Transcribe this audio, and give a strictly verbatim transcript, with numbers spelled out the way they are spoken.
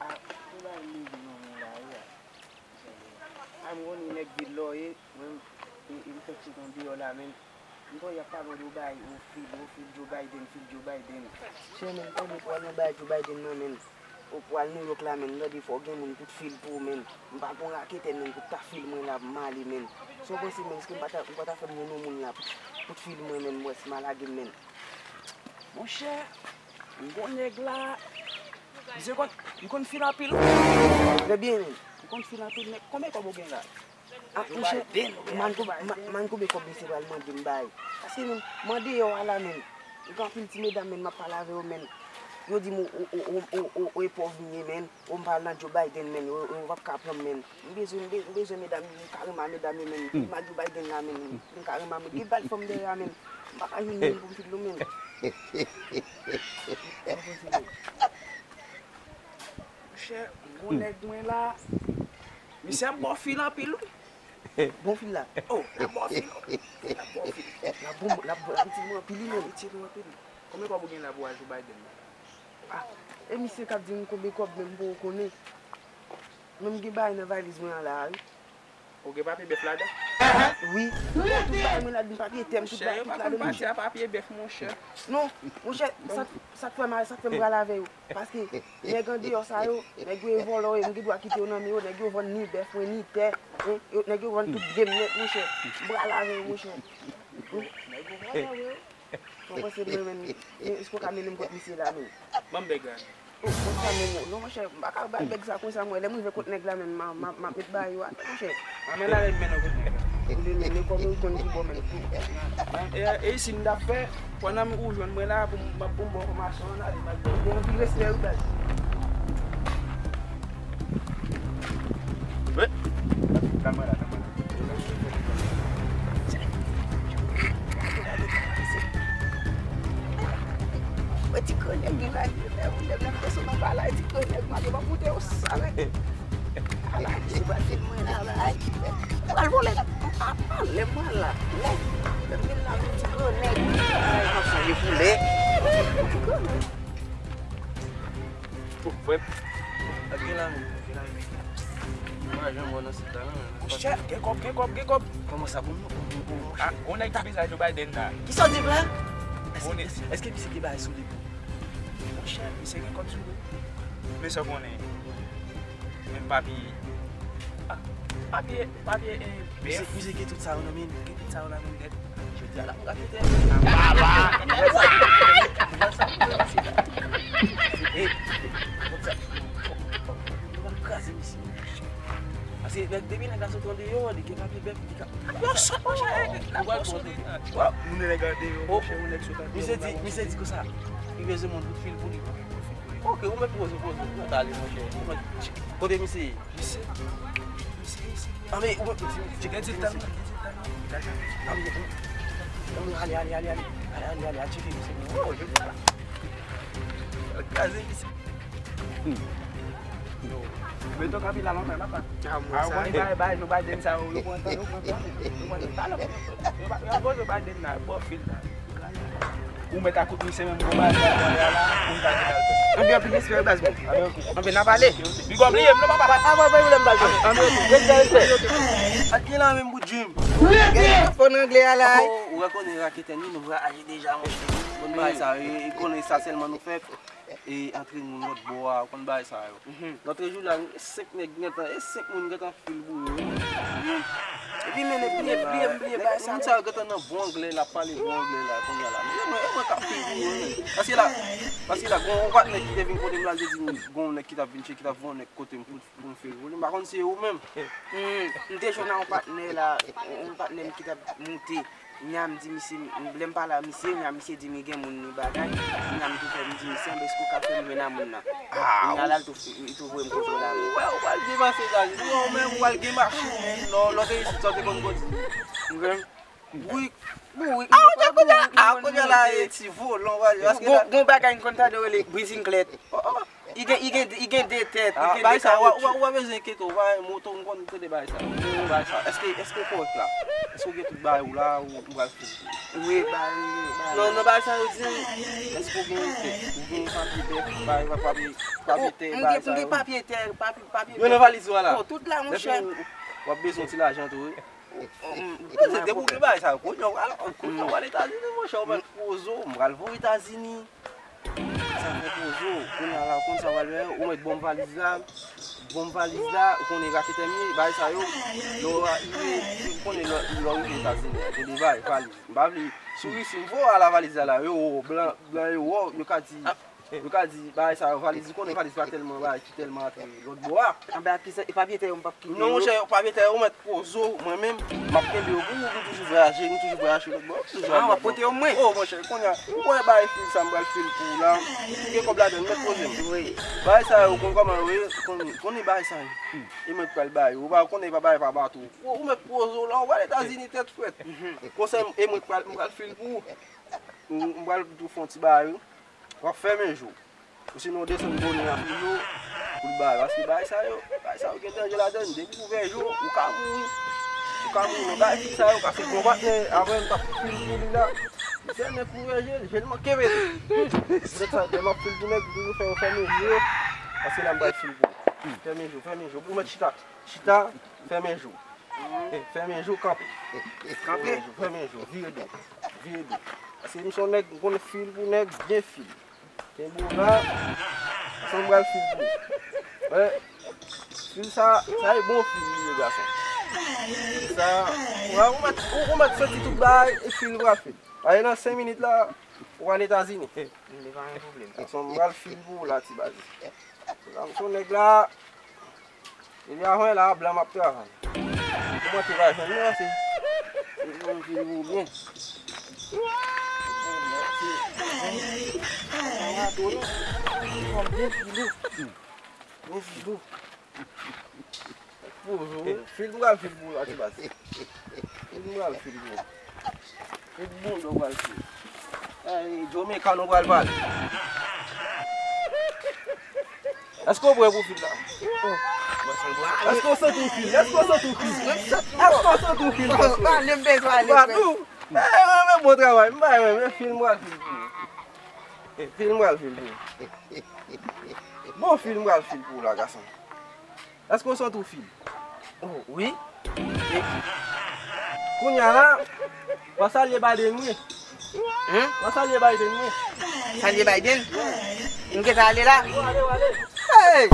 Ah, pou bay leve nan men la, wi, a. Ah, m konnen nèg vil lò ye, mwen, e, e, m fèk sot andeyò la, men. M tande y ap pale de w bay, w fil, w fil Joe Biden, fil Joe Biden. Chè, men, m tande pou al nan bay Joe Biden nan, men. Ou pou al New York la, men, m tande fò w gen moun pou t fil pou ou, men. M pa gon raketè, men, pou t ta fil mwen la, pou m ale, men. Sa w panse, men, èske m pa ta, m pa ta fè m jwenn yon moun la pou, pou t fil mwen, men, m wè si m a lage m, men. Monchè, m gon nèg la. Misye konn, m konn fil anpil. Trè byen, men. M konn fil anpil, men konbyen kòb ou gen la? Ah, monchè, man, kou- ma- man, konbyen kòb misye pral mande m bay? Paske, men, m andeyò a la, men. M gen anpil ti medam, men, m ap pale avè yo, men. Yo di m, o, o, e pòv m ye, men. O, m pral nan Joe Biden, men. Yo, yo p ap ka pran m, men. M bezwen, m be- m bezwen medam, m ka renmen a medam yo, men. M a Joe Biden la, men. M ka renmen a medam. Gen bal fanm dèyè a, men. M pa ka jwenn moun pou m fil non, men. Monchè, gon nèg mwen la. Misye ap ba w fil anpil, wi. Bon fil la. Oh, l ap ba w fil, wi. L ap ba w fil. L ap bon, l ap bon, l ap itilize anpil, wi, men. Itilize anpil. Konbyen kòb ou gen la pou al Joe Biden la? Ah, e misye k ap di m konbyen kòb menm pou ou konnen. Men m gen bagay nan valiz mwen an la, wi. Ou gen papye bèf ladan? Wi. Tout bagay mwen ladan, papye tè m, tout bagay, tout ladan. Monchè, yo pa konn pase a papye bèf, monchè. Non, monchè, sa, sa k fè m, sa k fè m pral avè yo. Paske nèg andeyò sa yo, nèg yo e vòlò, e m gen dwa kite yo nan men yo, nèg yo vann ni bèf mwen, ni tè, hein, yo, nèg yo vann tout byen m nèt, monchè. M pral avè yo, monchè. Nèg yo vòlò, wi. Mwen panse mwen menm, e, èske w ka mennen m kot misye la menm? Ban m bèg la. Oh, mwen pa menm, non, monchè, m pa ka ba l bèg sa konsa, mwen, lè m rive kot nèg la menm, m a, m a, m a met ba yo, atò, monchè. A, men la, men nan kot nèg la. Ou vle mennen kòm ou konn ki bò menm. E, e, isit m t ap fè, pandan m ou jwenn mwen la, pou m, pou m ba w fòmasyon an, ale, m al ba w. Gen anpil respè, wi, baz. Wi. Tann mwen la, tann mwen la. Wè ti grenèg gen la, li lè, lè, lè m desann anba la, ti grenèg, m ale, m ap monte yo sa, men. Ala, misye pral fè mwen la, bay. Pral vole, a, a, lè m pral la, lè, lè m vin la, men ti grenèg. Ay, m ap sonje pou lè. Ti grenèg. Oh, frè m. Ak gen la menm, gen la menm. Mwen pa janm wè nan sit la, non, men. Monchè, gen kòb, gen kòb, gen kòb. Kòman sa, bon, bon, bon, bon, monchè? Ah, on nèg ki bezwen Joe Biden la. Kisa w di la? Èske, èske, èske misye gen bagay sou li pou? Monchè, misye gen kòb sou li. Men sa w konnen. Men papye. Ah, papye, papye, eh, misye, misye gen tout sa yo nan men, gen tout sa yo nan men nèt. Jodi a la, m rakete. Baba! Ey, konsa, nou pral kraze misye. Paske nèg, depi nèg la sot andeyò, li gen papye bèf, li ka. Yo sot, monchè, nèg la sot. Bon, moun nèg andeyò, monchè, yon nèg sot andeyò. Misye di, misye di konsa, li bezwen moun pou fil pou li. Ok, ou mèt poze, poze, ou mèt ale, monchè. Ou mèt, kote misye ye? Misye, misye, misye. Ah, men, ou, tcheke ti tan. Ah, men, ale, ale, ale, ale. Ale, ale, ale, al tcheke misye. Oh, jodi a la. Al kraze misye. Yo. Beton k ap la lontan, papa. Ah, mwen sa. Ou konn bagay, bagay, Joe Biden sa, yo pran tan, yo pran tan. Yo pran tan. Talè, yo pa, yo pa Joe Biden la, bon fil la. Ou mèt a kout misye menm, bon, baz, baz, baz, la, pou m ta di baz. Anben, anpil respè, baz, bon. Anben, n a pale. Li gon bliye m, non, papa. Ah, pa, pa, pa, baz. Anben, respè, respè. Ak ki la menm bout jim? Gade fò nan anglè a la. Oh, ou rekonnen raketè ni, nou vwayaje deja, monchè. Konn bagay sa, e, e konnen sa sèlman nou fè. E antre moun lòt bò a, ou konn bagay sa yo. Lòt jou la, e senk nèg gentan, e senk moun gentan fil pou yo. Epi men nèg bliye, bliye, bliye bagay sa. Moun sa yo gentan nan bon anglè, l ap pale bon anglè la, kounye a la. E mwen, e mwen k ap fil pou yo, men. Paske la, paske la, gon yon patnè ki te vin kote m la, l te di m, gon yon nèg ki t ap vin tcheke, ki t ap voye yon nèg kote m pou, pou m fil pou li. M pa konn si se ou menm. M te jwenn a yon patnè la, yon patnè m ki t ap moute. Nya m di misye, m, lè m pale a misye, nya misye di m li gen moun li bagay. Nya m tou fè m di misye, anben èske w ka fè m jwenn a moun nan? Ah, nya la, l tou, li tou voye m kote w la menm. Ou wè, ou pral gen pase sa, non, men ou pral gen machin, non, lòt isit sa w te konn kondui. Ou wè? Bourik, bourik. Ah, ou te konnen, ah, kounye a la, e ti volan, w pral, paske gon, gon bagay m konn tande yo rele briziklèt. Oh, oh. I gen, i gen, i gen de tèt, i Ah, gen bagay de sa, ou pa, ou kawotchou. Pa, ou pa bezwen enkyete w, bagay moto, m konn tande bagay sa. M konn bagay sa. Èske, èske w kòrèk la? Èske w gen tout bagay ou la, ou, ou pral fini? Wi, bagay, bagay. Non, non, bagay sa yo di, èske w gen tèt? Ou gen papye bèf, bagay, papye, papye tè, M bagay gen, m sa gen yo. Papye tè, papye, papye Yo nan bèf. Valiz ou a la. Oh, tout la, monchè. Depi w, w ap bezwen ti lajan tou, wi. Oh, oh, m, Mwen se te pou gen bagay sa yo. Kounye a, w al, kounye a, w al Etazini, monchè, ou mèt poze w. M pral voye w Etazini. Sa fè poze w. Kounye a la, ou konn sa w pral fè. Ou mèt ban m valiz la. Ban m valiz la. Ou konnen raketè m ye, bagay sa yo. Lè w rive, ou konnen lè, lè w rive Etazini a. Gen de bagay, valiz. M pa vle, si w resi, m voye w al a valiz la la. Yo, blan, blan yo, yo ka di, yo ka di, bagay sa yo, valiz, ou konnen valiz pa tèlman bagay ki tèlman antre lòt bò a. Anben, ak ki sa, e papye tè yo m p ap kite Non, yo. Monchè, papye tè yo, ou mèt poze w, mwen menm, m ap kenbe yo pou ou, nou toujou vwayaje, nou toujou vwayaje lòt bò, nou toujou Ah, w ap pote yo mwen. Oh, monchè, kounye a, ou wè bagay fil sa, m pral fil pou ou la. Ou gen kòb ladan l, mèt poze m. Wi. Bagay sa yo, ou konn kòman yo ye, konnen, konnen bagay sa yo. E mwen k pral ba yo, ou pa konnen pa bagay pa bato. Ou, ou mèt poze w la, ou pral Etazini tèt frèt. Konsèy m, e mwen k pral, m pral fil pou ou. M, m pral tou fè yon ti bagay, wi. W ap fèmen je w. Ou sinon w desann bonè a sou je w pou l bay. Paske bagay sa yo, bagay sa yo gen danje ladan l. Depi w ouvè je w, ou ka mouri. Ou ka mouri nan bagay fil sa yo. Paske gon patnè, avè m t ap fil pou li la. Misye menm pou ouvè je l, je l manke pete. Poutèt sa, lè m ap fil pou nèg, m toujou fè yo fèmen je yo. Paske la m bay fil pou ou. Fèmen je w, fèmen je w. Ou mèt chita. Chita, fèmen je w. Eh, fèmen je w, kanpe. Kanpe. Fèmen je w, fèmen je w, vire do. Vire do. Paske m se yon nèg, m konn fil pou nèg, byen fil. Kenbe w la, sa m pral fil pou ou. Wè, fil sa, sa e bon fil li ye, gason. Fil sa, ou, ou mèt, ou, ou mèt santi tout bagay, e fil pral fil. Paske nan senk minit la, ou pral Etazini. M pa gen pwoblèm. Gason, m pral fil pou ou la, ti baz. La, m se yon nèg la, Depi avan la, blan m ap travay. Kòman te va jwenn mwen, se, se yon vil ou byen. Byen vil ou. Byen vil ou. Poze w. Fil m pral fil pou ou la, ti baz. Fil m pral fil pou ou. Tout bon, nou pral fil. Ay, Jamaica, nou pral pale. Èske w prè pou fil la? Èske w santi w fil? Èske w santi w fil? Èske w santi w fil? Pale m bezwen ale. Badou. Eh, mwen, mwen, bon travay. M bay mwen, men fil m pral fil pou ou. Eh, fil m pral fil pou ou. Bon, fil m pral fil pou ou la, gason. Èske w santi w fil? Oh, wi. E kounye a la, w a salye Biden, wi. Hein? W a salye Biden, wi. Salye Biden? M gentan ale la. Ou ale, ou ale. Hey!